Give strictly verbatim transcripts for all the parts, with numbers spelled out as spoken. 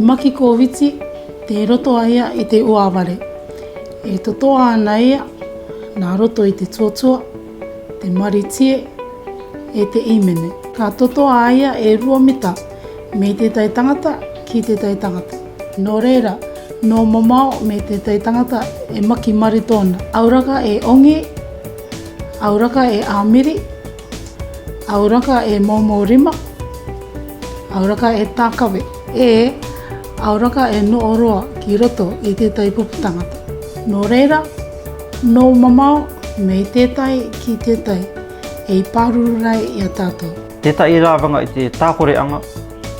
Maki Kōviti, tei roto a ia i te uavare. E totoa ana ia nā roto i te tuatua, te maritie, e te imene. Ka totoa a ia e rua mita mei te tai tangata ki te tai tangata. Nō reira, nō mamao mei te tai tangata e maki mare tōna. Auraka e ongi, auraka e āmiri, auraka e momo rima, auraka e tākave, e auraka e noʻo roa ki roto i te tai pupu tangata. Nō reira, nō mamao mei te tai ki te tai, ei pāruru rai i a tātou. Te tai rāvanga i te tākoreʻanga,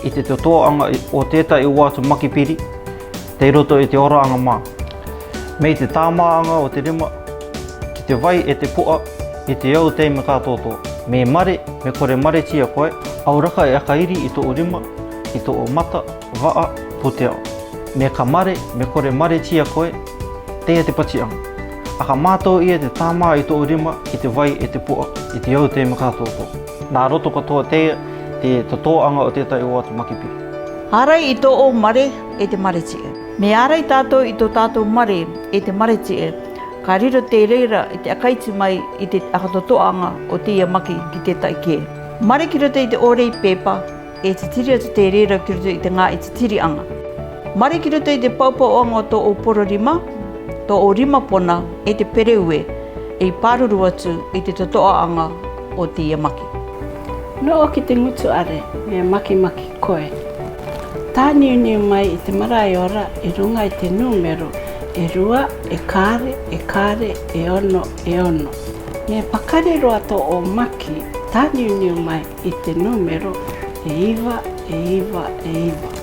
i te totoaʻanga o te tai uatu maki piri, tei roto i te oraʻanga mā. Mei te tāmāʻanga o te rima, ki te vai e te puʻa, i te au taime ka tōtō. Me mare, me kore maretia koe, auraka e ʻakairi i tōʻu rima, i tōʻu mata, vaʻa, pū te ao. Me ka mare, me kore maretia koe, teie te patiʻanga. ʻA ka mātau ia te tāmā i tōʻu rima, i te vai e te puʻa, i te au taime ka tōtō. Nā roto katoa teie, te totoaʻanga o te tai uatu maki piri. Ārai i tōʻu mare, e te maretie. Me ārai tātou i tō tātou mare, e te maretie. Ka riro te reira i te ʻakaiti mai i te ʻakatotoaʻanga o teie maki ki te tai kē. Mare ki roto i te ʻōrei pepa, e titiri atu te reira ki roto i te ngaahi titiriʻanga. Mare ki roto i te paupauʻanga o tōʻu poro rima, tōʻu rima pona, e te pereue, ei pāruru atu i te totoaʻanga o teie maki. Noʻo ki te ngutu are, me makimaki koe. Tāniuniu mai i te marae ora i ruŋa i te nūmero e rua, e kare, e kare, e ono, e ono. Me pakari roa tōʻu maki, tāniuniu mai i te nūmero e iva, e iva, e iva.